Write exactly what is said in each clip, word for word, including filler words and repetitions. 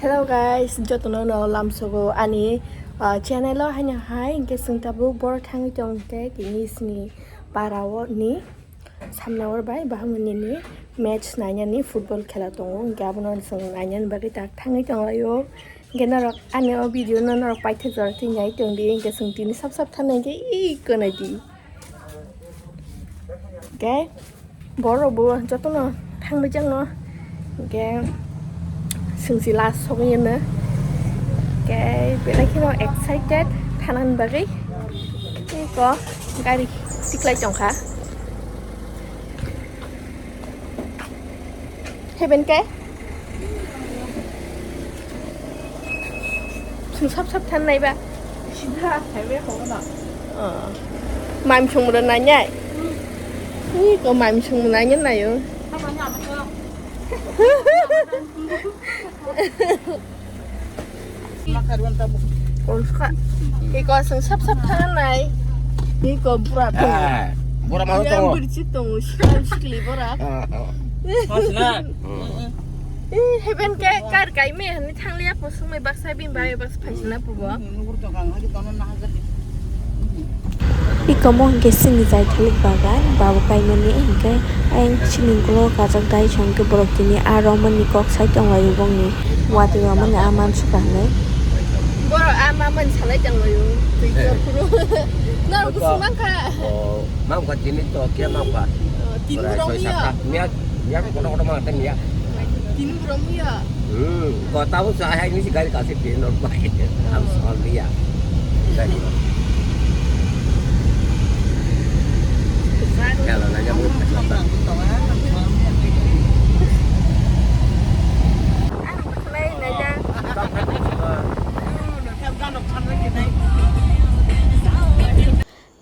Hello guys, jotono no lamsogo ani, ah, channel o haino hai, hinkhe chwng tabuk boro thangwi tong khe tini sini para o ni samna or bai bahai nini match nainani football khela tongo, hinkhe abono chwng nainani bagwi tak thangwi tonglaio. Hinkhe norok ani o video no norok paithak jora twi nai tongdi, hinkhe chwng tini sap sap thang nai khe iko naidi. Hinkhe borok bo jotono thangbai jakno. Hinkhe chwng si last sogwi hwnwi. Hinkhe belai kheno excited thanani bagwi. Eko gari tiklai tongkha. Heben khe? Chwng sap sap than nai ba? Sida, hai be khongo no. Oh. Mam sung mura nai nai? Ni ko mam sung mura nai nai yo. Iko chwng sap sap thangnai. Iko bura tongo. Ah, bura ma tongo. Yang bwrwi chik tongo, sikla sikli bura. Ah, ah. Masina. Hmm. Eh, heben khe kar kaime hani thangliya po sumai baksa bini bai baksa phaisina pubo. Iko mo hinkhe chini jaithalik bagan, babo kaimani hinkhe ayang chini ulo kajak dai chong khe borok tini aro mani kok sai tonglaio bongni watwi rok mani a mansukha hinwi. Borok a ma mani salai tonglaio, twi khe phuru. Norok bwswk mankha? Oh, mankha tini to khe mankha. Oh, tini borok miya. Miya, miya kotor kotor mankha miya. Tini borok miya. Hmm, kota bo sa hai ni si gari kasi pin no pai. Am sol liya. Gari. Kalau nanya mau.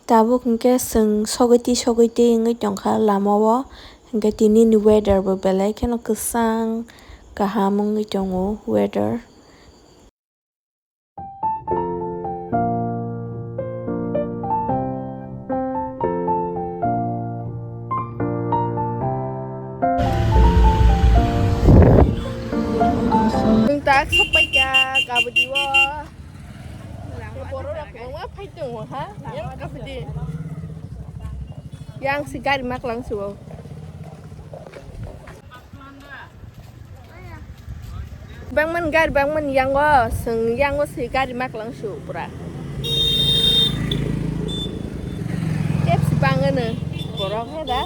Tabuk hinkhe chwng sogwi twi sogwi twi wngwi tongkha lama o, hinkhe tini ni weather bo belai kheno kwchang kaham wngwi tongo weather. Nwng tak sokpaikha kabudi o. Borok rok kwbangma phai tongo ha, yang kabudi. Yang si gari maklang suo. Bangman gari bangman yango, seng yango si gari maklang su pura. Tep si bangano borok he da.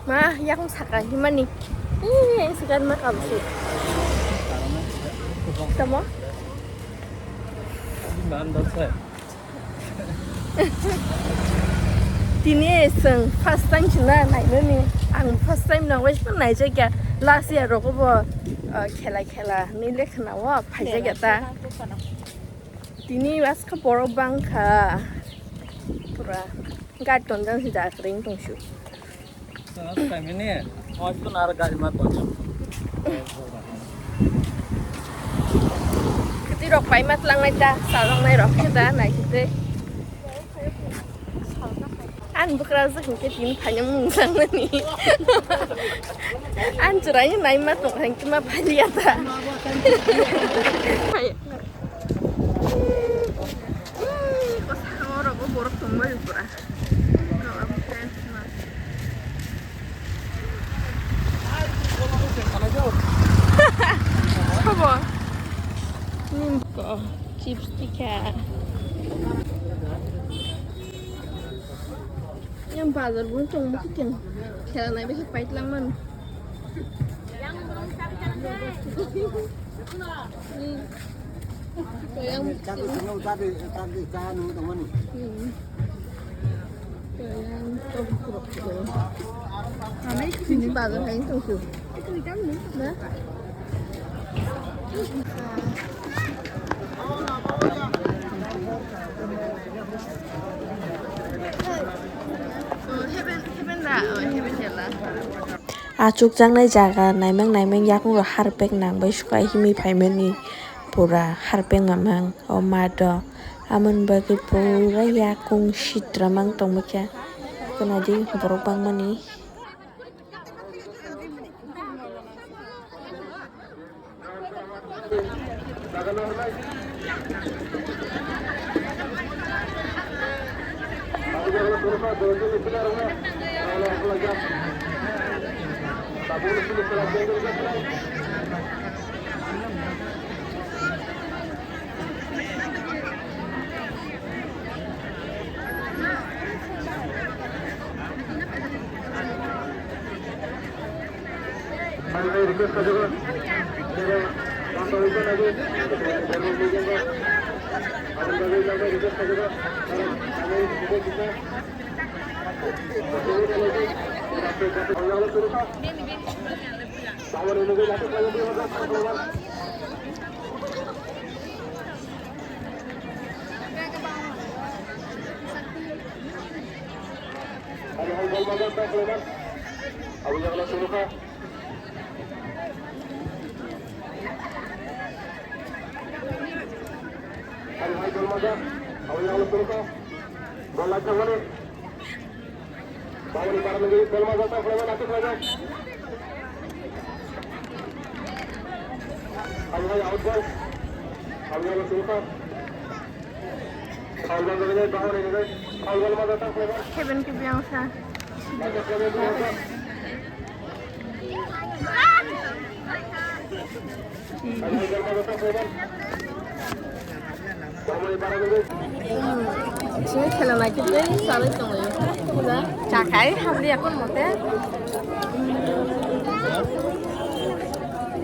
Ma, yakung saka himani. Ih, yang si gari maklang su. Tamo? Tini chwng first time chwngna nainani. Ang first time no wai phano naijakya. Last year rogo bo, uh, khela khela ni lekhna o phaijakya ta. Tini waskha borok bangkha. Pura gari tonjang si jaga ring tongsu. Kaimini, hospital aro gari ma tongo. Kiti rok pai ma tlangnai ta, salongnai rok khe da, nai khe tei. An bwkrajwk hinkhe tini phaino mung sangnani. An chwraino nai ma tong kha hinkhe ma phaliya ta. Bwskango oro bo borok tongbaio pura. Sabo. Nimko chips tikha. Yang bazar bo tongma khe khela nai bai khe paitlang mano. Yang bazar hai tong su. Heaven, heaven da, oh, heaven jala. Achukjaknai jaga naimang naimang yakung rok harpek nang bai sukai himwi phaimani pura harpek mamang o mat o. Amoni bagwi pura yakung sitra mang tongmokhe. Khwnadi borok bangmani. Heaven ke biang sa. Sini khela naikhe tei salai tongo. Chakhai hamli akon mote.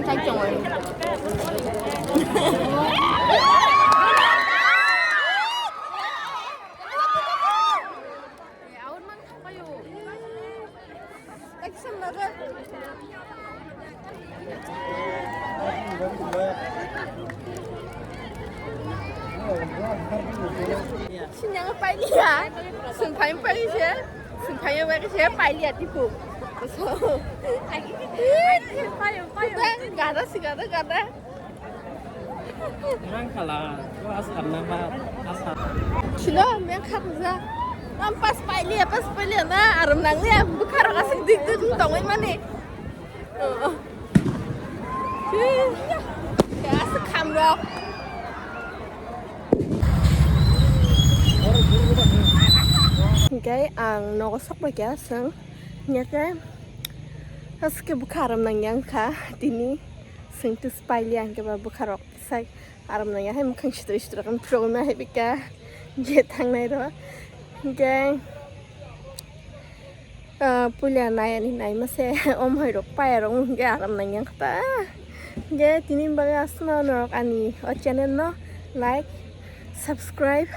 Khai tongo. Sinyang pailiya, sungphai pailise, sungphai pailise pailiya tipu. So, payo, payo. Gada si gada gada. Nang khala, ko asar na ba, asar. Silo, meng khat ja. Am pas pailiya, pas pailiya na, aram nang liya, bukharo asik dik dik tongoi mani. Oh. Ya, asik khamrok. Hingke ang nogo sokbaikha, chwng hingke aswk khe bwkha aram nangya wngkha tini, chwng tei pailiya hingke ba bwkharok sai aram nangya hai mwkhang sitra sitra khe phirogwi ma hai bika je thangnai rw hingke. Ah, puila nai ani nai mase, om hai rok paya rok hingke aram nang yang kha ta. Hingke tini bagwi aswkno norok ani o channel no like, subscribe,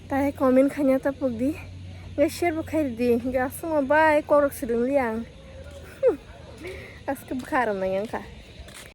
tai comment khaina ta pok di. Hingke share bo khai di. Hingke aswkno bai kok rok swrwng li ang. Aswk bwkha aram nang yang kha.